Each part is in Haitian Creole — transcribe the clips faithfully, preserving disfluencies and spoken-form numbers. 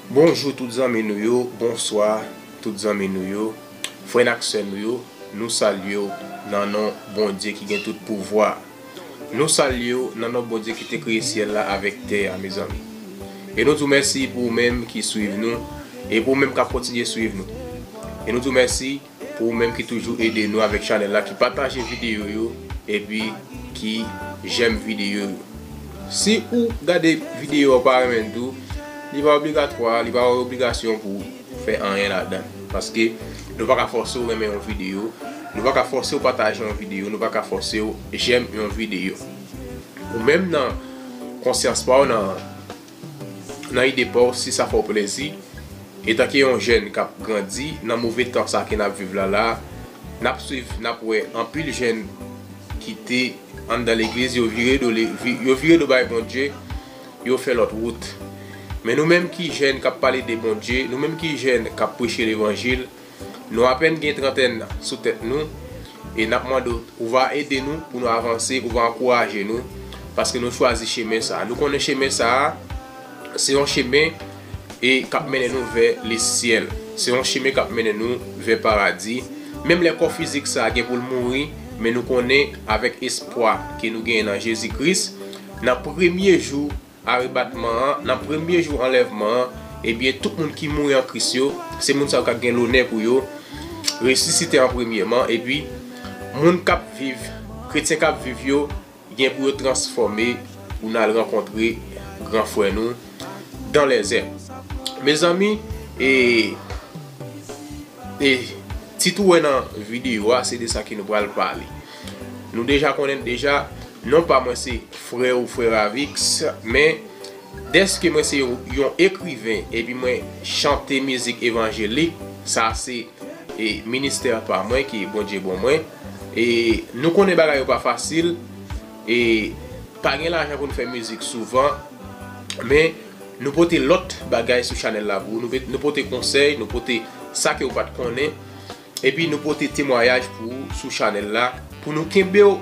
Bonjou tout zanmi nou yo, bonswa tout zanmi nou yo, frè n ak sè nou yo, nou salye w nan non Bondye ki gen tout pouvwa. Nou salye w nan non Bondye ki te kreye syèl la avèk tè a, mezanmi. E nou di w mèsi pou ou menm ki swiv nou, e pou ou menm k ap kontinye swiv nou. E nou di w mèsi pou ou menm ki toujou ede nou avèk chanèl la, ki pataje videyo yo, epi ki jèm videyo yo. Si ou gade videyo a ou pa renmen l tou, li pa obligatwa, li pa obligasyon pou ou fè anyen ladan. Paske nou pa ka fòse w renmen yon videyo, nou pa ka fòse w pataje yon videyo, nou pa ka fòse w jèm yon videyo. Ou menm nan konsyans pa w, nan, nan ide pa w, si sa fè w plezi, etanke yon jèn k ap grandi nan move tan sa ke n ap viv la la, n ap swiv, n ap wè anpil jèn ki te anndan legliz, yo vire do, le- vi- yo vire do bay Bondye, yo fè lòt wout. Men nou menm ki jèn k ap pale de Bondye, nou menm ki jèn k ap preche levanjil, nou apèn gen trantèn sou tèt nou, e n ap mande w, ou va ede nou pou nou avanse, ou va ankouraje nou, paske nou chwazi chemen sa a. Nou konnen chemen sa a, se yon chemen e k ap mennen nou vè lesyèl. Se yon chemen k ap mennen nou vè paradi. Menm lè kò fizik sa a gen pou l mouri, men nou konnen avèk espwa ke nou genyen nan Jezi Kris, nan premye jou arebatman an, nan premye jou anlèvman an, ebyen, tout moun ki mouri an Kris yo, se moun sa yo k ap gen lonè pou yo resisite an premyèman, epi moun k ap viv, kretyen k ap viv yo, gen pou yo transfòme pou n al rankontre gran frè nou dans les airs. Mezanmi, e, e tit ou wè nan videyo a, se de sa ke nou pral pale. Nou deja konnen deja, non pa mwen se frè ou frè Ravix, men dèske mwen se yon, yon ekriven, epi mwen chante mizik evanjelik, sa se e ministè pa mwen ke Bondye ban mwen. E nou konnen bagay yo pa fasil, e pa gen lajan pou nou fè mizik souvan, men nou pote lòt bagay sou chanèl la pou ou. Nou pe- nou pote konsèy, nou pote sa ke ou pa t konnen, epi nou pote temwayaj pou ou sou chanèl la, pou nou kenbe w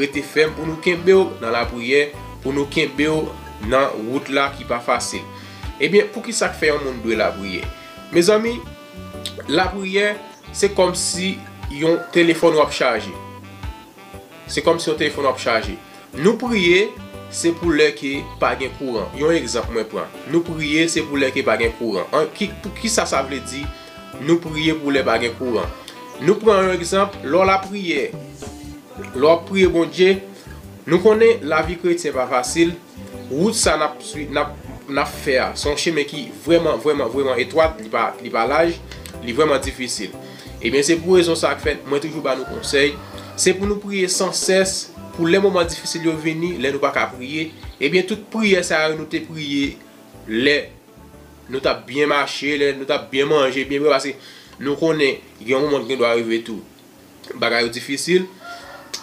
rete fèm, pou nou kenbe w nan lapriyè, pou nou kenbe w nan wout la ki pa fasil. Ebyen, poukisa k fè yon moun dwe lapriyè? Mezanmi, lapriyè, se kòmsi yon telefòn w ap chaje. Se kòmsi yon telefòn w ap chaje. Nou priye, se pou lè ke pa gen kouran. Yon egzanp mwen pran. Nou priye, se pou lè ke pa gen kouran. An, ki, pou, kisa sa vle di, nou priye pou lè pa gen kouran? Nou pran yon egzanp, lè w lapriyè, lè w ap priye Bondye, nou konnen lavi kretyen pa fasil, wout sa n ap swi- n ap, n ap fè a, se yon chemen ki vrèman, vrèman, vrèman etwat, li pa, li pa laj, li vrèman difisil. Ebyen, se pou rezon sa k fè mwen toujou ba nou konsèy, se pou nou priye san sès, pou lè moman difisil yo vini, lè nou pa ka priye, ebyen, tout priyè sa yo nou te priye lè nou t ap byen mache, lè nou t ap byen manje, byen bwè, paske nou konnen gen yon moman ki gen dwa rive tou bagay yo difisil,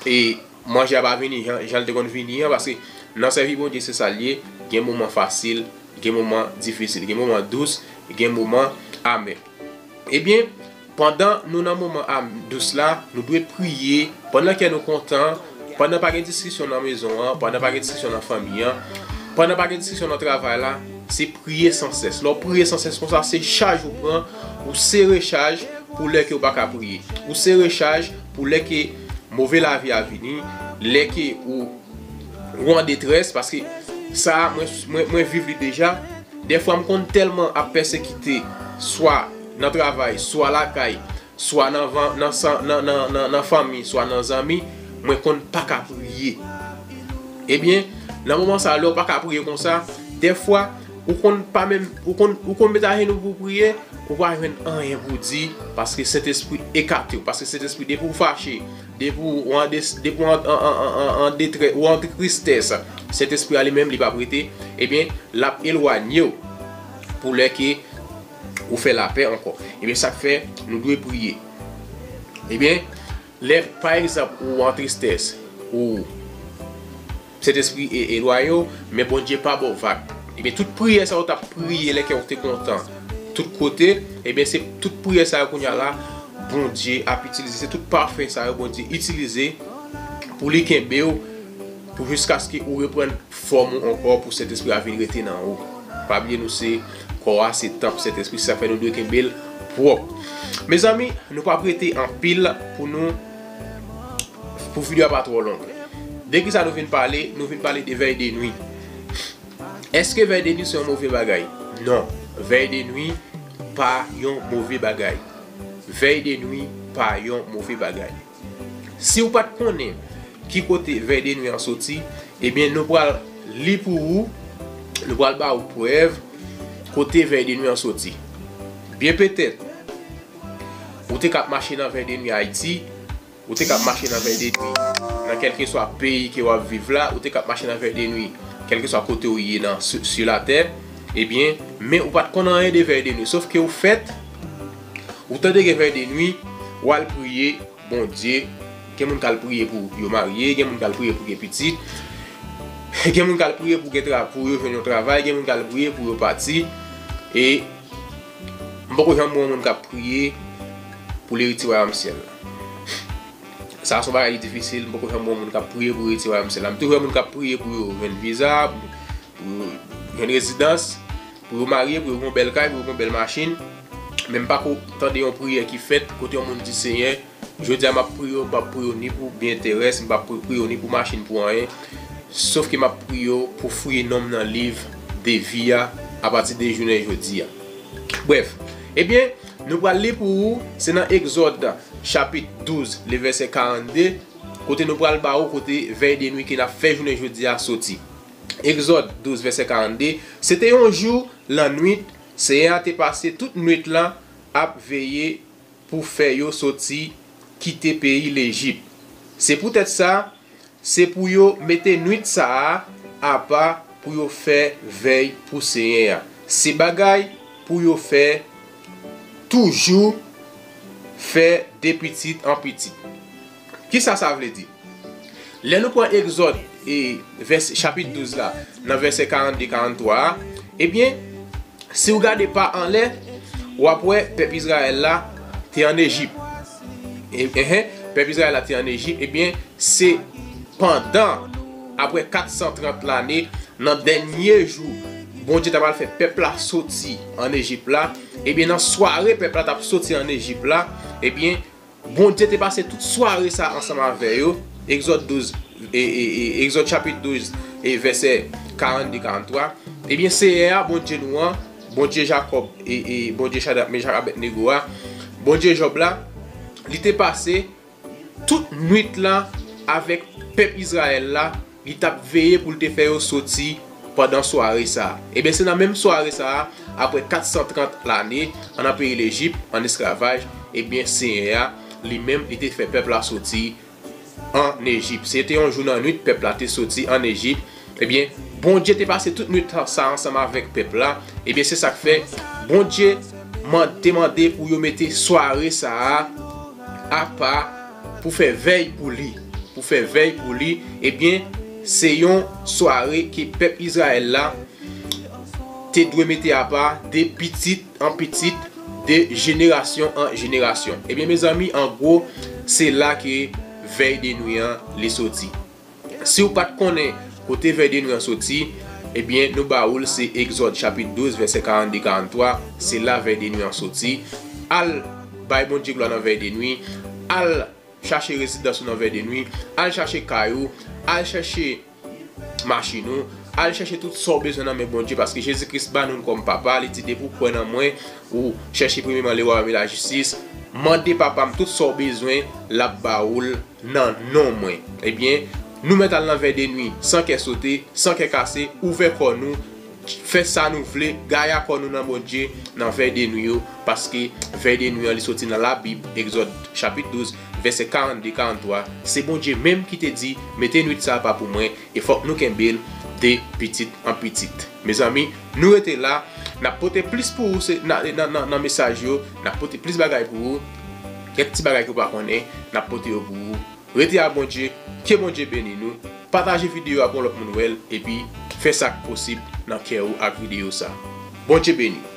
e manje a pa vini jan, jan l te konn vini an, paske nan sèvi Bondye se sa l ye, gen moman fasil, gen moman difisil, gen moman dous, gen moman amè. Ebyen, pandan nou nan moman a- dous la, nou dwe priye, pandan kè nou kontan, pandan pa gen diskisyon nan mezon an, pandan pa gen diskisyon nan fanmi an, pandan pa gen diskisyon nan travay la, se priye san sès. Lè w priye san sès konsa, se chaj ou pran, ou sere chaj pou lè ke w pa ka priye. Ou sere chaj pou lè ke move lavi a vini, lè ke ou, ou an detrès, paske sa a, mwen, mwen, mwen viv li deja. Dèfwa, m konn tèlman ap pèsekite, swa nan travay, swa lakay, swa nan van- nan san- nan, nan, nan, nan fanmi, swa nan zanmi, mwen konn pa ka priye. Ebyen, nan moman sa, lè w pa ka priye konsa, dèfwa, ou konn pa menm, ou konn, ou konn met ajenou pou priye, ou pa jwenn anyen pou di, paske Sentespri ekate w, paske Sentespri, depi w fache, depi w an des- depi w an, an, an, an, an, an detrè- ou an tristès, Sentespri a li menm, li p ap rete, ebyen, l ap elwanye w pou lè ke ou fè lapè ankò. Ebyen, sa k fè nou dwe priye. Ebyen, lè, pa egzanp, ou an tristès, ou Sentespri e- elwanye w, men Bondye pa ba w vag. Ebyen, tout priyè sa ou t ap priye lè kè w te kontan, tout kote, ebyen, se tout priyè sa yo kounye a la, Bondye ap itilize, se tout pafen sa yo Bondye itilize pou li kenbe w, jiskaske ou reprann fòm ou ankò pou Sentespri a vin rete nan ou. Pa bliye nou se kò a, se tanp Sentespri, se sa k fè nou dwe kenbe l pwòp. Mezanmi, nou p ap rete anpil pou nou, pou videyo a pa twò long. De kisa nou vin pale? Nou vin pale de vèy de nwi. Èske vèy de nwi se yon move bagay? Non, vèy de nwi pa yon move bagay. Vèy de nwi pa yon move bagay. Si w pa t konnen ki kote vèy de nwi an soti, ebyen nou pral li pou ou, nou pral ba ou prèv kote vèy de nwi an soti. Byen petèt, ou te k ap mache nan vèy de nwi Ayiti, ou te k ap mache nan vèy de nwi nan kèlkeswa peyi ke w ap viv la, ou te k ap mache nan vèy de nwi kèlkeswa kote w ye nan, sou, sou latè, ebyen, men ou pa t konn anyen de vèy de nwi, sòf ke ou fèt, ou tande gen vèy de nwi, w al priye Bondye, gen moun k al priye pou yo marye, gen moun k al priye pou gen pitit, gen moun k al priye pou gen tra-, pou yo jwenn yon travay, gen moun k al priye pou yo pati, e m poko janm wè yon moun k ap priye pou li retire wayòm syèl la. Sa a se yon bagay ki difisil, m poko janm wè yon moun k ap priye pou retire wayòm syèl la. M toujou wè moun k ap priye pou yo jwenn viza, pou, pou yo jwenn rezidans, pou yo marye, pou yo gen yon bèl kay, pou yo gen yon bèl machin. Men m pako tande yon priyè ki fèt kote yon moun di, Senyè, jodi a m ap priye w, m p ap priye w ni pou byen terès, m p ap pri-, priye w ni pou machin, pou anyen. Sòf ke m ap priye w pou fouye non m nan liv de vi a apati de jounen jodi a. Brèf, ebyen, nou pral li pou ou, se nan Egzòd chapit douz, le vèsè karannde, kote nou pral ba ou kote vèy de nwi ke n ap fè jounen jodi a soti. Egzòd douz, vèsè karannde, se te yon jou lannwit, Senyè a te pase tout nwit lan ap veye pou fè yo soti kite peyi Lejip. Se poutèt sa, se pou yo mete nwit sa a apa pou yo fè vèy pou Senyè a. Se bagay pou yo fè toujou, fè de pitit an pitit. Kisa sa vle di? Lè nou pran Egzòd e vès-, chapit douz la, nan vèsè karannde, karanntwa a, ebyen, si w gade pa anlè, w ap wè pèp Izrayèl la te ann Ejip. E, enhen, pèp Izrayèl la te ann Ejip, ebyen, se pandan, apre kat san trant lane, nan dènye jou, Bondye ta pral fè pèp la soti ann Ejip la, ebyen, nan sware pèp la t ap soti ann Ejip la, ebyen, Bondye te pase tout sware sa ansanm avè yo, Egzòd douz, e, e, e, Egzòd chapit douz, e vèsè karannde, karanntwa. Ebyen, Senyè a, Bondye nou an, Bondye Jakòb, e, e Bondye Chadrak, Mechak, Abèdnego a, Bondye Jòb la, li te pase tout nwit lan avèk pèp Izrayèl la, li t ap veye pou l te fè yo soti pandan sware sa a. Ebyen, se nan menm sware sa a, apre kat san trant lane, ann nan peyi Lejip, ann esklavaj, ebyen, Senyè a, li menm, li te fè pèp la soti ann Ejip. Se te yon jou nan nwit pèp la te soti ann Ejip. Ebyen, Bondye te pase tout nwit sa a ansanm avèk pèp la. Ebyen, se sa k fè Bondye man-, te mande pou yo mete sware sa a apa pou fè vèy pou li. Pou fè vèy pou li, ebyen, se yon sware ke pèp Izrayèl la te dwe mete apa de pitit an pitit, de jenerasyon an jenerasyon. Ebyen, mezanmi, an gwo, se la ke vèy de nwi an li soti. Si w pa t konnen kote vèy de nwi an soti, ebyen, nou ba ou l, se Egzòd chapit douz, vèsè karannde, karanntwa, se la vèy de nwi an soti. Al bay Bondye glwa nan vèy de nwi, al chache rezidans ou nan vèy de nwi, al chache kay ou, al chache machin ou, al chache tout sa w bezwen nan men Bondye, paske Jezi Kris ba nou l kòm papa, li di, depi w kwè nan mwen, ou chèche premyèman le wayòm e lajistis, mande papa m tout sa w bezwen, l ap ba ou l nan non mwen. Ebyen, nou mèt al nan vèy de nwi, san kè sote, san kè kase, ouvè kò nou, fè sa nou vle, gaye kò nou nan Bondye, nan vèy de nwi yo, paske vèy de nwi an li soti nan Labib, Egzòd chapit douz, vèsè karannde, karanntwa, se Bondye menm ki te di, mete nwit sa apa pou mwen, e fòk nou kenbe l de pitit an pitit. Mezanmi, nou rete la, n ap pote plis pou ou se, nan, nan, nan, nan mesaj yo, n ap pote plis bagay pou ou, kèk ti bagay ke w pa konnen, n ap pote yo pou ou. Rete ak Bondye, ke Bondye beni nou, pataje videyo a pou yon lòt moun wè l, epi fè sa k posib nan kè ou ak videyo sa. Bondye beni.